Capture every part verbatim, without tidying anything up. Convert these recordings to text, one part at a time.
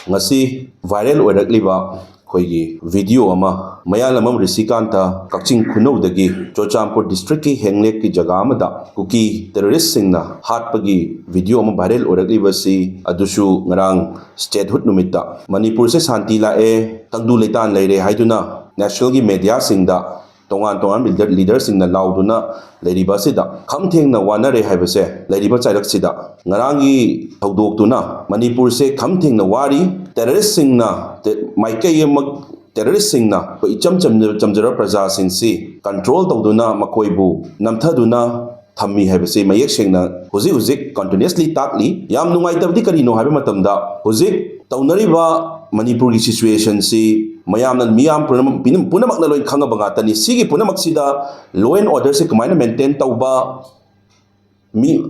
ꯉꯁꯤ viral ꯑꯣꯏꯔꯛꯂꯤꯕ ꯑꯩꯈꯣꯏꯒꯤ video ꯑꯃ, ꯃꯌꯥꯂꯝꯕꯝ ꯔꯤꯁꯤꯀꯥꯟꯇ ꯀꯛꯆꯤꯡ ꯈꯨꯅꯧꯗꯒꯤ ꯆꯨꯔꯆꯥꯟꯄꯨꯔ districtꯀꯤ ꯍꯦꯡꯂꯦꯛꯀꯤ ꯖꯒꯥ ꯑꯃꯗ ꯀꯨꯀꯤ terroristꯁꯤꯡꯅ ꯍꯥꯠꯄꯒꯤ video ꯑꯃ viral ꯑꯣꯏꯔꯛꯂꯤꯕꯁꯤ, ꯑꯗꯨꯁꯨ ꯉꯔꯥꯡ statehood ꯅꯨꯃꯤꯠꯇ꯫ ꯃꯅꯤꯄꯨꯔꯁꯦ ꯁꯥꯟꯇꯤ ꯂꯥꯛꯑꯦ, ꯇꯪꯗꯨ ꯂꯩꯇꯥꯟ ꯂꯩꯔꯦ ꯍꯥꯏꯗꯨꯅ nationalꯒꯤ mediaꯁꯤꯡꯗ ꯇꯣꯉꯥꯟ ꯇꯣꯉꯥꯟꯕ leader, leaderꯁꯤꯡꯅ ꯂꯥꯎꯗꯨꯅ ꯂꯩꯔꯤꯕ ꯑꯁꯤꯗ ꯈꯝ ꯊꯦꯡꯅ ꯋꯥꯅꯔꯦ ꯍꯥꯏꯕꯁꯦ, ꯂꯩꯔꯤꯕ ꯆꯩꯔꯛꯁꯤꯗ ꯉꯔꯥꯡꯒꯤ ꯊꯧꯗꯣꯛꯇꯨꯅ ꯃꯅꯤꯄꯨꯔꯁꯦ ꯈꯝ ꯊꯦꯡꯅ ꯋꯥꯔꯤ꯫ Terroristꯁꯤꯡꯅ ꯇꯦ-, ꯃꯥꯏꯀꯩ ꯑꯃ, terroristꯁꯤꯡꯅ ꯑꯩꯈꯣꯏ ꯏꯆꯝ ꯆꯝꯖ-, ꯆꯝꯖꯔꯕ ꯄ꯭ꯔꯖꯥꯁꯤꯡꯁꯤ control ꯇꯧꯗꯨꯅ ꯃꯈꯣꯏꯕꯨ ꯅꯝꯊꯗꯨꯅ ꯊꯝꯃꯤ ꯍꯥꯏꯕꯁꯤ ꯃꯌꯦꯛ ꯁꯦꯡꯅ ꯍꯧꯖꯤꯛ ꯍꯧꯖꯤꯛ continuously ꯇꯥꯛꯂꯤ꯫ ꯌꯥꯝ ꯅꯨꯡꯉꯥꯏꯇꯕꯗꯤ ꯀꯔꯤꯅꯣ ꯍꯥꯏꯕ ꯃꯇꯝꯗ, ꯍꯧꯖꯤꯛ ꯇꯧꯅꯔꯤꯕ ꯃꯅꯤꯄꯨꯔꯒꯤ situationꯁꯤ ꯃꯌꯥꯝꯅ, ꯃꯤꯌꯥꯝ ꯄꯨꯝꯅꯃꯛ-, ꯄꯨꯝꯅꯃꯛꯅ ꯂꯣꯏ ꯈꯪꯉꯕ ꯉꯥꯛꯇꯅꯤ꯫ ꯁꯤꯒꯤ ꯄꯨꯝꯅꯃꯛꯁꯤꯗ law and orderꯁꯦ ꯀꯃꯥꯏꯅ maintain ꯇꯧꯕ, ꯃꯤ,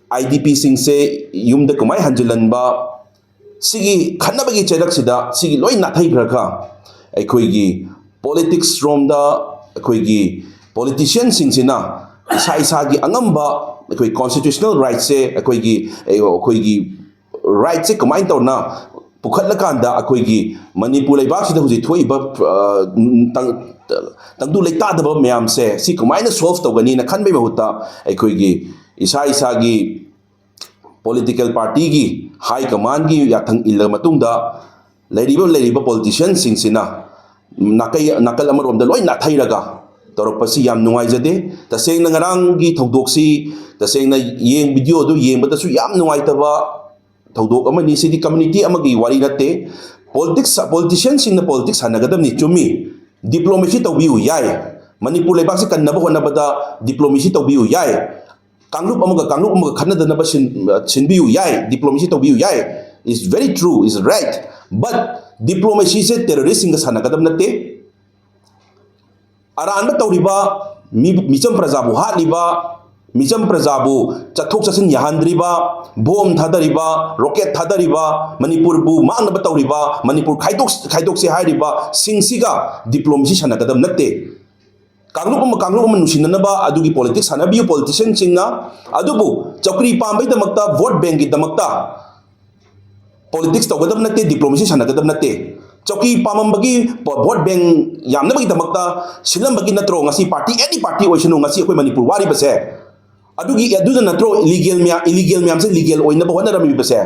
IDPꯁꯤꯡꯁꯦ ꯌꯨꯝꯗ ꯀꯃꯥꯏꯅ ꯍꯟꯖꯤꯜꯍꯟꯕ, ꯁꯤꯒꯤ ꯈꯟꯅꯕꯒꯤ ꯆꯩꯔꯛꯁꯤꯗ ꯁꯤꯒꯤ ꯂꯣꯏ ꯅꯥꯊꯩꯈ꯭ꯔꯒ, ꯑꯩꯈꯣꯏꯒꯤ politics ꯔꯣꯝꯗ ꯑꯩꯈꯣꯏꯒꯤ politicianꯁꯤꯡꯁꯤꯅ ꯏꯁꯥ ꯏꯁꯥꯒꯤ ꯑꯉꯝꯕ ꯑꯩꯈꯣꯏ constitutional rightꯁꯦ, ꯑꯩꯈꯣꯏꯒꯤ, ꯑꯩꯈꯣꯏꯒꯤ rightꯁꯦ ꯀꯃꯥꯏꯅ ꯇꯧꯅ ꯄꯨꯈꯠꯂꯀꯥꯟꯗ ꯑꯩꯈꯣꯏꯒꯤ ꯃꯅꯤꯄꯨꯔ ꯂꯩꯕꯥꯛꯁꯤꯗ ꯍꯧꯖꯤꯛ ꯊꯣꯛꯏꯕ, ꯑ, ꯇꯪ-, ꯇꯪꯗꯨ ꯂꯩꯇꯥꯗꯕ ꯃꯌꯥꯝꯁꯦ ꯁꯤ ꯀꯃꯥꯏꯅ solve ꯇꯧꯒꯅꯤꯅ ꯈꯟꯕꯒꯤ ꯃꯍꯨꯠꯇ, ꯑꯩꯈꯣꯏꯒꯤ ꯏꯁꯥ ꯏꯁꯥꯒꯤ political partyꯒꯤ high commandꯒꯤ ꯌꯥꯊꯪ ꯏꯜꯂ ꯃꯇꯨꯡꯗ, ꯂꯩꯔꯤꯕ, ꯂꯩꯔꯤꯕ politicianꯁꯤꯡꯁꯤꯅ ꯅꯥꯀꯩ-, ꯅꯥꯀꯜ ꯑꯃꯔꯣꯝꯗ ꯂꯣꯏ ꯅꯥꯊꯩꯔꯒ ꯇꯧꯔꯛꯄꯁꯤ ꯌꯥꯝ ꯅꯨꯡꯉꯥꯏꯖꯗꯦ꯫ ꯇꯁꯦꯡꯅ ꯉꯔꯥꯡꯒꯤ ꯊꯧꯗꯣꯛꯁꯤ ꯇꯁꯦꯡꯅ ꯌꯦꯡ-, video ꯑꯗꯨ ꯌꯦꯡꯕꯗꯁꯨ ꯌꯥꯝ ꯅꯨꯡꯉꯥꯏꯇꯕ ꯊꯧꯗꯣꯛ ꯑꯃꯅꯤ꯫ ꯁꯤꯗꯤ community ꯑꯃꯒꯤ ꯋꯥꯔꯤ ꯅꯠꯇꯦ꯫ Politics, politicianꯁꯤꯡꯅ politics ꯁꯥꯟꯅꯒꯗꯕꯅꯤ, ꯆꯨꯝꯃꯤ꯫ Diplomacy ꯇꯧꯕꯤꯌꯨ ꯌꯥꯏ꯫ ꯃꯅꯤꯄꯨꯔ ꯂꯩꯕꯥꯛꯁꯤ ꯀꯟꯅꯕ ꯍꯣꯠꯅꯕꯗ diplomacy ꯇꯧꯕꯤꯌꯨ ꯌꯥꯏ꯫ ꯀꯥꯡꯂꯨꯞ ꯑꯃꯒ ꯀꯥꯡꯂꯨꯞ ꯑꯃꯒ ꯈꯠꯅꯗꯅꯕ ꯁꯤꯟ-, ꯁꯤꯟꯕꯤꯌꯨ ꯌꯥꯏ, diplomacy ꯇꯧꯕꯤꯌꯨ ꯌꯥꯏ, is very true, is right, but diplomacyꯁꯦ terroristꯁꯤꯡꯒ ꯁꯥꯟꯅꯒꯗꯕ ꯅꯠꯇꯦ꯫ ꯑꯔꯥꯟꯕ ꯇꯧꯔꯤꯕ, ꯃꯤ-, ꯃꯤꯆꯝ ꯄ꯭ꯔꯖꯥꯕꯨ ꯍꯥꯠꯂꯤꯕ, ꯃꯤꯆꯝ ꯄ꯭ꯔꯖꯥꯕꯨ ꯆꯠꯊꯣꯛ ꯆꯠꯁꯤꯟ ꯌꯥꯍꯟꯗ꯭ꯔꯤꯕ, bomb ꯊꯥꯗꯔꯤꯕ, rocket ꯊꯥꯗꯔꯤꯕ, ꯃꯅꯤꯄꯨꯔꯕꯨ ꯃꯥꯡꯅꯕ ꯇꯧꯔꯤꯕ, ꯃꯅꯤꯄꯨꯔ ꯈꯥꯏꯗꯣꯛ-, ꯈꯥꯏꯗꯣꯛꯁꯦ ꯍꯥꯏꯔꯤꯕ ꯁꯤꯡꯁꯤꯒ diplomacy ꯁꯥꯟꯅꯒꯗꯕ ꯅꯠꯇꯦ꯫ ꯀꯥꯡꯂꯨꯞ ꯑꯃ ꯀꯥꯡꯂꯨꯞ ꯑꯃ ꯅꯨꯡꯁꯤꯅꯅꯕ ꯑꯗꯨꯒꯤ politics ꯁꯥꯟꯅꯕꯤꯌꯨ politicianꯁꯤꯡꯅ꯫ ꯑꯗꯨꯕꯨ ꯆꯧꯀ꯭ꯔꯤ ꯄꯥꯝꯕꯩꯗꯃꯛꯇ, vote bankꯀꯤꯗꯃꯛꯇ ꯄꯣꯂꯤꯇꯤꯛꯁ ꯇꯧꯒꯗꯕ ꯅꯠꯇꯦ, ꯗꯤꯄ꯭ꯂꯣꯃꯦꯁꯤ ꯁꯥꯟꯅꯒꯗꯕ ꯅꯠꯇꯦ꯫ ꯆꯧꯀꯤ ꯄꯥꯝꯃꯝꯕꯒꯤ, ꯚꯣꯠ ꯕꯦꯡ ꯌꯥꯝꯅꯕꯒꯤꯗꯃꯛꯇ ꯁꯤꯜꯂꯝꯕꯒꯤ ꯅꯠꯇ꯭ꯔꯣ ꯉꯁꯤ ꯄꯥꯔꯇꯤ, ꯑꯦꯅꯤ ꯄꯥꯔꯇꯤ ꯑꯣꯏꯁꯅꯨ, ꯉꯁꯤ ꯑꯩꯈꯣꯏ ꯃꯅꯤꯄꯨꯔ ꯋꯥꯔꯤꯕꯁꯦ? ꯑꯗꯨꯒꯤ, ꯑꯗꯨꯗ ꯅꯠꯇ꯭ꯔꯣ ꯏꯂꯤꯒꯦꯜ ꯃꯌꯥꯝ, ꯏꯂꯤꯒꯦꯜ ꯃꯌꯥꯝꯁꯦ ꯂꯤꯒꯦꯜ ꯑꯣꯏꯅꯕ ꯍꯣꯠꯅꯔꯝꯃꯤꯕꯁꯦ?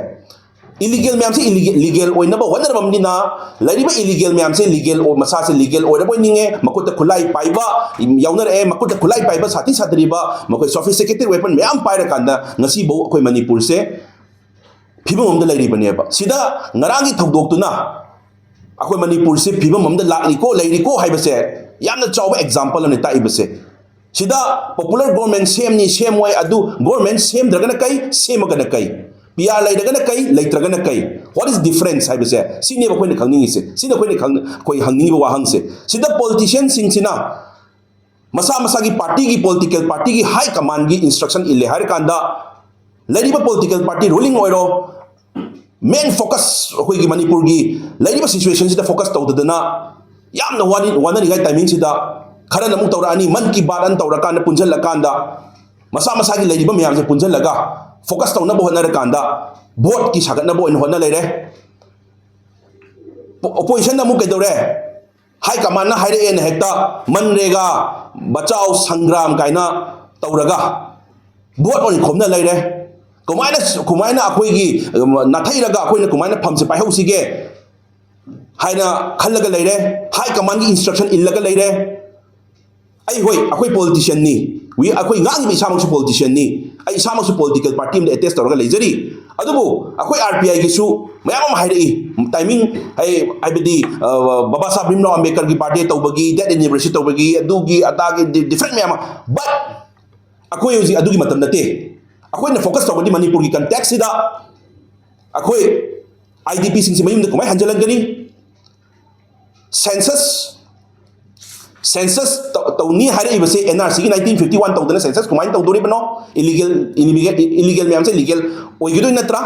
ꯏꯂꯤꯒꯦꯜ ꯃꯌꯥꯝꯁꯦ ꯂꯤꯒꯦꯜ ꯑꯣꯏꯅꯕ ꯍꯣꯠꯅꯔꯕꯅꯤꯅ, ꯂꯩꯔꯤꯕ ꯏꯂꯤꯒꯦꯜ ꯃꯌꯥꯝꯁꯦ ꯂꯤꯒꯦꯜ, ꯃꯁꯥꯁꯦ ꯂꯤꯒꯦꯜ ꯑꯣꯏꯔꯕ ꯑꯣꯏꯅꯤꯡꯉꯦ꯫ ꯃꯈꯨꯠꯇ ꯈꯨꯠꯂꯥꯏ ꯄꯥꯏꯕ ꯌꯥꯎꯅꯔꯛꯑꯦ, ꯃꯈꯨꯠꯇ ꯈꯨꯠꯂꯥꯏ ꯄꯥꯏꯕ, ꯁꯥꯊꯤ ꯁꯥꯊꯤꯔꯤꯕ, ꯃꯈꯣꯏ ꯁꯣꯐꯤꯁꯇꯤꯀꯦꯇꯦꯠ ꯋꯦꯄꯟ ꯃꯌꯥꯝ ꯄꯥꯏꯔꯀꯥꯟꯗ ꯉꯁꯤꯐꯥꯎ ꯑꯩꯈꯣꯏ ꯃꯅꯤꯄꯨꯔꯁꯦ ꯐꯤꯕꯝ ꯑꯃꯗ ꯂꯩꯔꯤꯕꯅꯦꯕ꯫ ꯁꯤꯗ ꯉꯔꯥꯡꯒꯤ ꯊꯧꯗꯣꯛꯇꯨꯅ ꯑꯩꯈꯣꯏ ꯃꯅꯤꯄꯨꯔꯁꯦ ꯐꯤꯕꯝ ꯑꯃꯗ ꯂꯥꯛꯂꯤꯀꯣ, ꯂꯩꯔꯤꯀꯣ ꯍꯥꯏꯕꯁꯦ ꯌꯥꯝꯅ ꯆꯥꯎꯕ ꯑꯦꯛꯖꯥꯝꯄꯜ ꯑꯃꯅ ꯇꯥꯛꯏꯕꯁꯦ꯫ ꯁꯤꯗ ꯄꯣꯄꯨꯂꯔ ꯒꯣꯔꯃꯦꯟ ꯁꯦꯝꯅꯤ, ꯁꯦꯝꯃꯣꯏ, ꯑꯗꯨ ꯒꯣꯔꯃꯦꯟ ꯁꯦꯝꯗ꯭ꯔꯒꯅ ꯀꯩ, ꯁꯦꯝꯃꯒꯅ ꯀꯩ, ꯄꯤ ꯑꯥꯔ ꯂꯩꯔꯒꯅ ꯀꯩ, ꯂꯩꯇ꯭ꯔꯒꯅ ꯀꯩ, what is difference ꯍꯥꯏꯕꯁꯦ ꯁꯤꯅꯦꯕ ꯑꯩꯈꯣꯏꯅ ꯈꯪꯅꯤꯡꯉꯤꯁꯦ꯫ ꯁꯤꯅ ꯑꯩꯈꯣꯏꯅ ꯈꯪ-, ꯑꯩꯈꯣꯏ ꯍꯪꯅꯤꯡꯉꯤꯕ ꯋꯥꯍꯪꯁꯦ꯫ ꯁꯤꯗ ꯄꯣꯂꯤꯇꯤꯁꯤꯌꯟꯁꯤꯡꯁꯤꯅ ꯃꯁꯥ ꯃꯁꯥꯒꯤ ꯄꯥꯔꯇꯤꯒꯤ, ꯄꯣꯂꯤꯇꯤꯀꯦꯜ ꯄꯥꯔꯇꯤꯒꯤ ꯍꯥꯏ ꯀꯃꯥꯟꯒꯤ ꯏꯟꯁꯇ꯭ꯔꯛꯁꯟ ꯏꯜꯂꯦ ꯍꯥꯏꯔꯀꯥꯟꯗ, ꯂꯩꯔꯤꯕ ꯄꯣꯂꯤꯇꯤꯀꯦꯜ ꯄꯥꯔꯇꯤ, ꯔꯨꯂꯤꯡ ꯑꯣꯏꯔꯣ, ꯃꯦꯟ ꯐꯣꯀꯁ ꯑꯩꯈꯣꯏꯒꯤ ꯃꯅꯤꯄꯨꯔꯒꯤ ꯂꯩꯔꯤꯕ ꯁꯤꯆꯨꯋꯦꯁꯟꯁꯤꯗ ꯐꯣꯀꯁ ꯇꯧꯗꯗꯅ ꯌꯥꯝꯅ ꯋꯥꯅꯤ-, ꯋꯥꯅꯔꯤꯉꯥꯏ ꯇꯥꯏꯃꯤꯡꯁꯤꯗ ꯈꯔꯅ ꯑꯃꯨꯛ ꯇꯧꯔꯛꯑꯅꯤ, ꯃꯟ ꯀꯤ ꯕꯥꯠ ꯑꯅ ꯇꯧꯔꯀꯥꯟꯗ, ꯄꯨꯟꯁꯤꯜꯂꯀꯥꯟꯗ ꯃꯁꯥ ꯃꯁꯥꯒꯤ ꯂꯩꯔꯤꯕ ꯃꯌꯥꯝꯁꯦ ꯄꯨꯟꯁꯤꯜꯂꯒ ꯐꯣꯀꯁ ꯇꯧꯅꯕ ꯍꯣꯠꯅꯔꯀꯥꯟꯗ ꯚꯣꯠꯀꯤ ꯁꯥꯒꯠꯅꯕ ꯑꯣꯏꯅ ꯍꯣꯠꯅ ꯂꯩꯔꯦ꯫ ꯑꯣꯄꯣꯖꯤꯁꯟꯅ ꯑꯃꯨꯛ ꯀꯩꯗꯧꯔꯦ? ꯍꯥꯏ ꯀꯃꯥꯟꯅ ꯍꯥꯏꯔꯛꯑꯦꯅ ꯍꯦꯛꯇ ꯃꯟꯔꯦꯒꯥ, ꯕꯆꯥꯎ ꯁꯪꯒ꯭ꯔꯥꯝ ꯀꯥꯏꯅ ꯇꯧꯔꯒ ꯚꯣꯠ ꯑꯣꯏꯅ ꯈꯣꯝꯅ ꯂꯩꯔꯦ꯫ ꯀꯃꯥꯏꯅ, ꯀꯃꯥꯏꯅ ꯑꯩꯈꯣꯏꯒꯤ, ꯑ, ꯅꯥꯊꯩꯔꯒ ꯑꯩꯈꯣꯏꯅ ꯀꯃꯥꯏꯅ ꯐꯝꯁꯦ ꯄꯥꯏꯍꯧꯁꯤꯒꯦ ꯍꯥꯏꯅ ꯈꯜꯂꯒ ꯂꯩꯔꯦ꯫ ꯍꯥꯏ ꯀꯃꯥꯟꯒꯤ ꯏꯟꯁꯇ꯭ꯔꯛꯁꯟ ꯏꯜꯂꯒ ꯂꯩꯔꯦ꯫ ꯑꯩ, ꯍꯣꯏ, ꯑꯩꯈꯣꯏ ꯄꯣꯂꯤꯇꯤꯁꯤꯌꯟꯅꯤ꯫ We, ꯑꯩꯈꯣꯏ ꯉꯥꯡꯉꯤꯕ ꯏꯁꯥꯃꯛꯁꯨ ꯄꯣꯂꯤꯇꯤꯁꯤꯌꯟꯅꯤ꯫ ꯑꯩ ꯏꯁꯥꯃꯛꯁꯨ ꯄꯣꯂꯤꯇꯤꯀꯦꯜ ꯄꯥꯔꯇꯤ ꯑꯃꯗ ꯑꯦꯇꯦꯁ ꯇꯧꯔꯒ ꯂꯩꯖꯔꯤ꯫ ꯑꯗꯨꯕꯨ ꯑꯩꯈꯣꯏ ꯑꯥꯔ ꯄꯤ ꯑꯥꯏꯒꯤꯁꯨ ꯃꯌꯥꯝ ꯑꯃ ꯍꯥꯏꯔꯛꯏ꯫ ꯇꯥꯏꯃꯤꯡ, ꯑꯩ, ꯍꯥꯏꯕꯗꯤ, ꯑ, ꯕꯕꯥ ꯁꯥꯍꯦꯕ ꯚꯤꯝꯔꯥꯎ ꯑꯝꯕꯦꯗꯀꯔꯒꯤ ꯕꯥꯔꯗꯦ ꯇꯧꯕꯒꯤ, ꯗꯦꯠ ꯑꯦꯅꯤꯚꯔꯁꯔꯤ ꯇꯧꯕꯒꯤ, ꯑꯗꯨꯒꯤ ꯑꯗꯥꯒꯤ ꯗꯤ-, ꯗꯤꯐ꯭ꯔꯦꯟ ꯃꯌꯥꯝ ꯑꯃ꯫ But ꯑꯩꯈꯣꯏ ꯍꯧꯖꯤꯛ ꯑꯗꯨꯒꯤ ꯃꯇꯝ ꯅꯠꯇꯦ꯫ ꯑꯩꯈꯣꯏꯅ ꯐꯣꯀꯁ ꯇꯧꯕꯗꯤ ꯃꯅꯤꯄꯨꯔꯒꯤ ꯀꯟꯇꯦꯛꯁꯁꯤꯗ ꯑꯩꯈꯣꯏ ꯑꯥꯏ ꯗꯤ ꯄꯤꯁꯤꯡꯁꯤ ꯃꯌꯨꯝꯗ ꯀꯃꯥꯏꯅ ꯍꯟꯖꯤꯜꯍꯟꯒꯅꯤ? ꯁꯦꯟꯁꯁ, ꯁꯦꯟꯁꯁ ꯇꯧ-, ꯇꯧꯅꯤ ꯍꯥꯏꯔꯛꯏꯕꯁꯦ, ꯑꯦꯟ ꯑꯥꯔ ꯁꯤꯒꯤ ꯅꯥꯏꯟꯇꯤꯟ ꯐꯤꯐꯇꯤ ꯋꯥꯟ ꯇꯧꯗꯅ ꯁꯦꯟꯁꯁ ꯀꯃꯥꯏꯅ ꯇꯧꯗꯣꯔꯤꯕꯅꯣ? ꯏꯂꯤꯒꯦꯜ, ꯏꯂꯤꯒꯦꯜ, ꯏꯂꯤꯒꯦꯜ ꯃꯌꯥꯝꯁꯦ ꯂꯤꯒꯦꯜ ꯑꯣꯏꯒꯗꯣꯏ ꯅꯠꯇ꯭ꯔꯥ?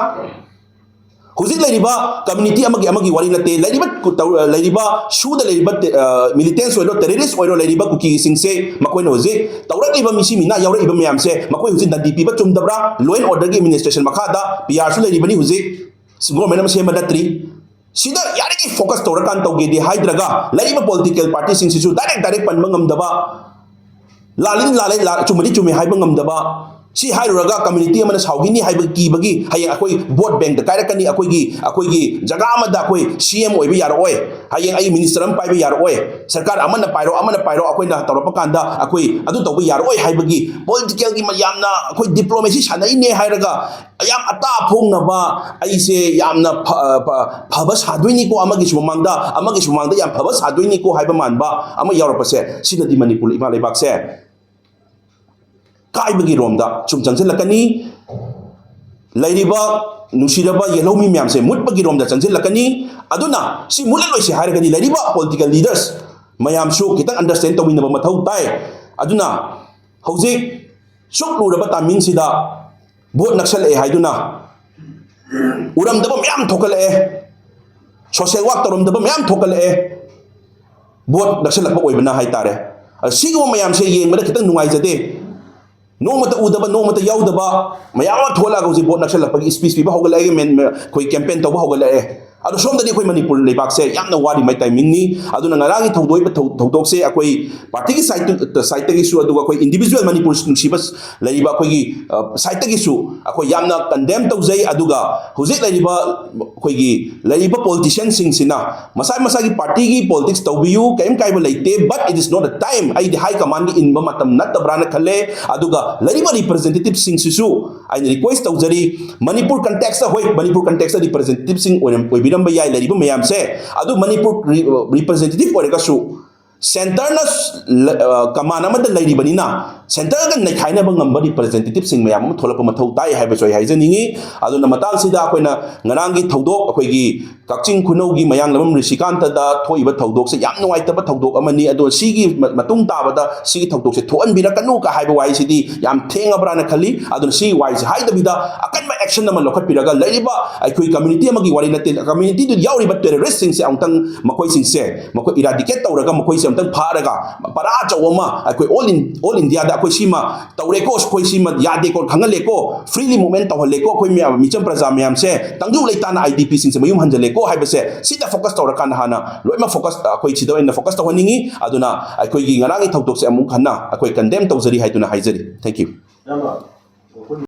ꯍꯧꯖꯤꯛ ꯂꯩꯔꯤꯕ ꯀꯝꯃ꯭ꯌꯨꯅꯤꯇꯤ ꯑꯃꯒꯤ, ꯑꯃꯒꯤ ꯋꯥꯔꯤ ꯅꯠꯇꯦ꯫ ꯂꯩꯔꯤꯕ ꯀꯨ-, ꯇꯧ-, ꯂꯩꯔꯤꯕ ꯁꯨꯗ ꯂꯩꯔꯤꯕ ꯇꯦ-, ꯑ, ꯃꯤꯂꯤꯇꯦꯟꯁ ꯑꯣꯏꯔꯣ, ꯇꯦꯔꯦꯔꯤꯁ ꯑꯣꯏꯔꯣ, ꯂꯩꯔꯤꯕ ꯀꯨꯀꯤꯁꯤꯡꯁꯦ, ꯃꯈꯣꯏꯅ ꯍꯧꯖꯤꯛ ꯇꯧꯔꯛꯂꯤꯕ ꯃꯤꯁꯤ ꯃꯤꯅꯥ ꯌꯥꯎꯔꯛꯏꯕ ꯃꯌꯥꯝꯁꯦ, ꯃꯈꯣꯏ ꯍꯧꯖꯤꯛ ꯗꯟꯗꯤ ꯄꯤꯕ ꯆꯨꯝꯗꯕ꯭ꯔꯥ? ꯂꯣ ꯑꯦꯟ ꯑꯣꯔꯗꯔꯒꯤ ꯑꯦꯗꯃꯤꯅꯤꯁꯇ꯭ꯔꯦꯁꯟ ꯃꯈꯥꯗ ꯄꯤ ꯑꯥꯔꯁꯨ ꯂꯩꯔꯤꯕꯅꯤ ꯍꯧꯖꯤꯛ꯫ ꯒꯣꯔꯃꯦꯟ ꯑꯃ ꯁꯦꯝꯕ ꯅꯠꯇ꯭ꯔꯤ꯫ ꯁꯤꯗ ꯌꯥꯔꯤꯈꯩ ꯐꯣꯀꯁ ꯇꯧꯔꯀꯥꯟ ꯇꯧꯒꯦꯗꯤ ꯍꯥꯏꯗ꯭ꯔꯒ, ꯂꯩꯔꯤꯕ ꯄꯣꯂꯤꯇꯤꯀꯦꯜ ꯄꯥꯔꯇꯤꯁꯤꯡꯁꯤꯁꯨ ꯗꯥꯏꯔꯦꯛ ꯗꯥꯏꯔꯦꯛ ꯄꯟꯕ ꯉꯝꯗꯕ, ꯂꯥꯜꯂꯤ ꯂꯥꯜꯂꯦ, ꯂꯥ-, ꯆꯨꯝꯃꯗꯤ ꯆꯨꯝꯃꯤ ꯍꯥꯏꯕ ꯉꯝꯗꯕ, ꯁꯤ ꯍꯥꯏꯔꯨꯔꯒ ꯀꯝꯃ꯭ꯌꯨꯅꯤꯇꯤ ꯑꯃꯅ ꯁꯥꯎꯈꯤꯅꯤ ꯍꯥꯏꯕ ꯀꯤꯕꯒꯤ ꯍꯌꯦꯡ ꯑꯩꯈꯣꯏ ꯚꯣꯠ ꯕꯦꯡꯛꯇ ꯀꯥꯏꯔꯛꯀꯅꯤ, ꯑꯩꯈꯣꯏꯒꯤ, ꯑꯩꯈꯣꯏꯒꯤ ꯖꯒꯥ ꯑꯃꯗ ꯑꯩꯈꯣꯏ ꯁꯤ ꯑꯦꯝ ꯑꯣꯏꯕ ꯌꯥꯔꯛꯑꯣꯏ, ꯍꯌꯦꯡ ꯑꯩ ꯃꯤꯅꯤꯁꯇꯔ ꯑꯃ ꯄꯥꯏꯕ ꯌꯥꯔꯛꯑꯣꯏ, ꯁꯔꯀꯥꯔ ꯑꯃꯅ ꯄꯥꯏꯔꯣ, ꯑꯃꯅ ꯄꯥꯏꯔꯣ, ꯑꯩꯈꯣꯏꯅ ꯇꯧꯔꯛꯄ ꯀꯥꯟꯗ ꯑꯩꯈꯣꯏ ꯑꯗꯨ ꯇꯧꯕ ꯌꯥꯔꯛꯑꯣꯏ ꯍꯥꯏꯕꯒꯤ ꯄꯣꯂꯤꯇꯤꯀꯦꯜꯒꯤ ꯃ-, ꯌꯥꯝꯅ ꯑꯩꯈꯣꯏ ꯗꯤꯄ꯭ꯂꯣꯃꯦꯁꯤ ꯁꯥꯟꯅꯩꯅꯦ ꯍꯥꯏꯔꯒ ꯌꯥꯝ ꯑꯇꯥ ꯐꯣꯡꯅꯕ, ꯑꯩꯁꯦ ꯌꯥꯝꯅ ꯐ-, ꯐ-, ꯐꯕ ꯁꯥꯗꯣꯏꯅꯤꯀꯣ, ꯑꯃꯒꯤꯁꯨ ꯃꯃꯥꯡꯗ, ꯑꯃꯒꯤꯁꯨ ꯃꯃꯥꯡꯗ ꯌꯥꯝ ꯐꯕ ꯁꯥꯗꯣꯏꯅꯤꯀꯣ ꯍꯥꯏꯕ ꯃꯥꯟꯕ ꯑꯃ ꯌꯥꯎꯔꯛꯄꯁꯦ, ꯁꯤꯅꯗꯤ ꯃꯅꯤꯄꯨꯔ ꯏꯃꯥ ꯂꯩꯕꯥꯛꯁꯦ ꯀꯥꯏꯕꯒꯤ ꯔꯣꯝꯗ ꯁꯨꯝ ꯆꯪꯁꯤꯜꯂꯛꯀꯅꯤ꯫ ꯂꯩꯔꯤꯕ ꯅꯨꯡꯁꯤꯔꯕ ꯌꯦꯜꯍꯧꯃꯤ ꯃꯌꯥꯝꯁꯦ ꯃꯨꯠꯄꯒꯤ ꯔꯣꯝꯗ ꯆꯪꯁꯤꯜꯂꯛꯀꯅꯤ꯫ ꯑꯗꯨꯅ ꯁꯤ ꯃꯨꯠꯍꯜꯂꯣꯏꯁꯦ ꯍꯥꯏꯔꯒꯗꯤ ꯂꯩꯔꯤꯕ ꯄꯣꯂꯤꯇꯤꯀꯦꯜ ꯂꯤꯗꯔꯁ ꯃꯌꯥꯝꯁꯨ ꯈꯤꯇꯪ ꯑꯟꯗꯔꯁꯇꯦꯟ ꯇꯧꯃꯤꯟꯅꯕ ꯃꯊꯧ ꯇꯥꯏ꯫ ꯑꯗꯨꯅ ꯍꯧꯖꯤꯛ ꯁꯨꯛ ꯂꯨꯔꯕ ꯇꯥꯏꯃꯤꯡꯁꯤꯗ ꯚꯣꯠ ꯅꯛꯁꯜꯂꯛꯑꯦ ꯍꯥꯏꯗꯨꯅ ꯎꯔꯝꯗꯕ ꯃꯌꯥꯝ ꯊꯣꯛꯀꯠꯂꯛꯑꯦ, ꯁꯣꯁꯦꯜ ꯋꯥꯛ ꯇꯧꯔꯝꯗꯕ ꯃꯌꯥꯝ ꯊꯣꯛꯀꯠꯂꯛꯑꯦ, ꯚꯣꯠ ꯅꯛꯁꯜꯂꯛꯄ ꯑꯣꯏꯕꯅ ꯍꯥꯏꯇꯥꯔꯦ꯫ ꯑ, ꯁꯤꯒꯨꯝꯕ ꯃꯌꯥꯝꯁꯦ ꯌꯦꯡꯕꯗ ꯈꯤꯇꯪ ꯅꯨꯡꯉꯥꯏꯖꯗꯦ꯫ ꯅꯣꯡꯃꯇ ꯎꯗꯕ, ꯅꯣꯡꯃꯇ ꯌꯥꯎꯗꯕ ꯃꯌꯥꯝ ꯑꯃ ꯊꯣꯛꯂꯛꯑꯒ ꯍꯧꯖꯤꯛ ꯚꯣꯠ ꯅꯛꯁꯜꯂꯛꯄꯒꯤ ꯁ꯭ꯄꯤꯆ ꯄꯤꯕ ꯍꯧꯒꯠꯂꯛꯑꯦ, ꯃꯦꯟ-, ꯑꯩꯈꯣꯏ ꯀꯦꯝꯄꯦꯟ ꯇꯧꯕ ꯍꯧꯒꯠꯂꯛꯑꯦ꯫ ꯑꯗꯣ ꯁꯣꯝꯗꯗꯤ ꯑꯩꯈꯣꯏ ꯃꯅꯤꯄꯨꯔ ꯂꯩꯕꯥꯛꯁꯦ ꯌꯥꯝꯅ ꯋꯥꯔꯤꯉꯩ ꯇꯥꯏꯃꯤꯡꯅꯤ꯫ ꯑꯗꯨꯅ ꯉꯔꯥꯡꯒꯤ ꯊꯧꯗꯣꯛꯏꯕ ꯊꯧ-, ꯊꯧꯗꯣꯛꯁꯦ ꯑꯩꯈꯣꯏ ꯄꯥꯔꯇꯤꯒꯤ ꯁꯥꯏꯠꯇ-, ꯁꯥꯏꯠꯇꯒꯤꯁꯨ, ꯑꯗꯨꯒ ꯑꯩꯈꯣꯏ ꯏꯟꯗꯤꯚꯤꯖꯨꯋꯦꯜ ꯃꯅꯤꯄꯨꯔ ꯅꯨꯡꯁꯤꯕ ꯂꯩꯔꯤꯕ ꯑꯩꯈꯣꯏꯒꯤ, ꯑ, ꯁꯥꯏꯠꯇꯒꯤꯁꯨ ꯑꯩꯈꯣꯏ ꯌꯥꯝꯅ ꯀꯟꯗꯦꯝ ꯇꯧꯖꯩ꯫ ꯑꯗꯨꯒ ꯍꯧꯖꯤꯛ ꯂꯩꯔꯤꯕ ꯑꯩꯈꯣꯏꯒꯤ ꯂꯩꯔꯤꯕ ꯄꯣꯂꯤꯇꯤꯁꯤꯌꯟꯁꯤꯡꯁꯤꯅ ꯃꯁꯥ ꯃꯁꯥꯒꯤ ꯄꯥꯔꯇꯤꯒꯤ ꯄꯣꯂꯤꯇꯤꯛꯁ ꯇꯧꯕꯤꯌꯨ, ꯀꯔꯤꯝ ꯀꯥꯏꯕ ꯂꯩꯇꯦ, but it is not a time, ꯑꯩꯗꯤ ꯍꯥꯏ ꯀꯃꯥꯟꯒꯤ ꯏꯟꯕ ꯃꯇꯝ ꯅꯠꯇꯕ꯭ꯔꯥꯅ ꯈꯜꯂꯦ꯫ ꯑꯗꯨꯒ ꯂꯩꯔꯤꯕ ꯔꯤꯄ꯭ꯔꯖꯦꯟꯇꯦꯇꯤꯚꯁꯤꯡꯁꯤꯁꯨ ꯑꯩꯅ ꯔꯤꯀ꯭ꯋꯦꯁ ꯇꯧꯖꯔꯤ, ꯃꯅꯤꯄꯨꯔ ꯀꯟꯇꯦꯛꯁꯇ, ꯍꯣꯏ, ꯃꯅꯤꯄꯨꯔ ꯀꯟꯇꯦꯛꯁꯇ ꯔꯤꯄ꯭ꯔꯖꯦꯟꯇꯦꯇꯤꯚꯁꯤꯡ ꯑꯣꯏꯔꯝ-, ꯑꯣꯏꯕꯤꯔꯝꯕ ꯌꯥꯏ ꯂꯩꯔꯤꯕ ꯃꯌꯥꯝꯁꯦ, ꯑꯗꯨ ꯃꯅꯤꯄꯨꯔ ꯔꯤ-, ꯔꯤꯄ꯭ꯔꯖꯦꯟꯇꯦꯇꯤꯚ ꯑꯣꯏꯔꯒꯁꯨ ꯁꯦꯟꯇꯔꯅ ꯂ-, ꯑ, ꯀꯃꯥꯟ ꯑꯃꯗ ꯂꯩꯔꯤꯕꯅꯤꯅ, ꯁꯦꯟꯇꯔꯒ ꯅꯩꯈꯥꯏꯅꯕ ꯉꯝꯕ ꯔꯤꯄ꯭ꯔꯖꯦꯟꯇꯦꯇꯤꯚꯁꯤꯡ ꯃꯌꯥꯝ ꯑꯃ ꯊꯣꯛꯂꯛꯄ ꯃꯊꯧ ꯇꯥꯏ ꯍꯥꯏꯕꯁꯨ ꯑꯩ ꯍꯥꯏꯖꯅꯤꯡꯉꯤ꯫ ꯑꯗꯨꯅ ꯃꯇꯥꯡꯁꯤꯗ ꯑꯩꯈꯣꯏꯅ ꯉꯔꯥꯡꯒꯤ ꯊꯧꯗꯣꯛ, ꯑꯩꯈꯣꯏꯒꯤ ꯀꯛꯆꯤꯡ ꯈꯨꯅꯧꯒꯤ ꯃꯌꯥꯡꯂꯝꯕꯝ ꯔꯤꯁꯤꯀꯥꯟꯇꯗ ꯊꯣꯛꯏꯕ ꯊꯧꯗꯣꯛꯁꯦ ꯌꯥꯝ ꯅꯨꯡꯉꯥꯏꯇꯕ ꯊꯧꯗꯣꯛ ꯑꯃꯅꯤ꯫ ꯑꯗꯣ ꯁꯤꯒꯤ ꯃ-, ꯃꯇꯨꯡ ꯇꯥꯕꯗ ꯁꯤꯒꯤ ꯊꯧꯗꯣꯛꯁꯦ ꯊꯣꯛꯍꯟꯕꯤꯔꯛꯀꯅꯨ ꯀ ꯍꯥꯏꯕ ꯋꯥꯍꯩꯁꯤꯗꯤ ꯌꯥꯝ ꯊꯦꯡꯉꯕ꯭ꯔꯥꯅ ꯈꯜꯂꯤ꯫ ꯑꯗꯨꯅ ꯁꯤꯒꯤ ꯋꯥꯍꯩꯁꯦ ꯍꯥꯏꯗꯕꯤꯗ ꯑꯀꯟꯕ ꯑꯦꯛꯁꯟ ꯑꯃ ꯂꯧꯈꯠꯄꯤꯔꯒ, ꯂꯩꯔꯤꯕ ꯑꯩꯈꯣꯏ ꯀꯝꯃ꯭ꯌꯨꯅꯤꯇꯤ ꯑꯃꯒꯤ ꯋꯥꯔꯤ ꯅꯠꯇꯦ, ꯀꯝꯃ꯭ꯌꯨꯅꯤꯇꯤꯗꯨ ꯌꯥꯎꯔꯤꯕ ꯇꯦꯔꯣꯔꯤꯁꯁꯤꯡꯁꯦ ꯑꯃꯨꯛꯇꯪ ꯃꯈꯣꯏꯁꯤꯡꯁꯦ ꯃꯈꯣꯏ ꯏꯔꯥꯗꯤꯀꯦꯠ ꯇꯧꯔꯒ ꯃꯈꯣꯏꯁꯦ ꯑꯃꯇꯪ ꯐꯥꯔꯒ ꯄꯔꯥ ꯑꯆꯧꯕ ꯑꯃ ꯑꯩꯈꯣꯏ all in all India ꯗ ꯑꯩꯈꯣꯏ ꯁꯤꯃ ꯇꯧꯔꯦꯀꯣ, ꯑꯩꯈꯣꯏ ꯁꯤꯃ ꯌꯥꯗꯦꯀꯣ, ꯈꯪꯍꯜꯂꯦꯀꯣ, freely movement ꯇꯧꯍꯜꯂꯦꯀꯣ, ꯑꯩꯈꯣꯏ ꯃꯌꯥꯝ ꯃꯤꯆꯝ ꯄ꯭ꯔꯖꯥ ꯃꯌꯥꯝꯁꯦ ꯇꯪꯗꯨ ꯂꯩꯇꯥꯅ I D P ꯁꯤꯡꯁꯦ ꯃꯌꯨꯝ ꯍꯟꯖꯜꯂꯦꯀꯣ ꯍꯥꯏꯕꯁꯦ ꯁꯤꯗ focus ꯇꯧꯔꯀꯥꯟꯗ ꯍꯥꯟꯅ ꯂꯣꯏꯅꯃꯛ focus ꯑꯩꯈꯣꯏ ꯁꯤꯗ ꯑꯣꯏꯅ focus ꯇꯧꯍꯟꯅꯤꯡꯉꯤ꯫ ꯑꯗꯨꯅ ꯑꯩꯈꯣꯏꯒꯤ ꯉꯔꯥꯡꯒꯤ ꯊꯧꯗꯣꯛꯁꯦ ꯑꯃꯨꯛ ꯍꯟꯅ ꯑꯩꯈꯣꯏ condemn ꯇꯧꯖꯔꯤ ꯍꯥꯏꯗꯨꯅ ꯍꯥꯏꯖꯔꯤ꯫ Thank you꯫ ꯌꯥꯝꯅ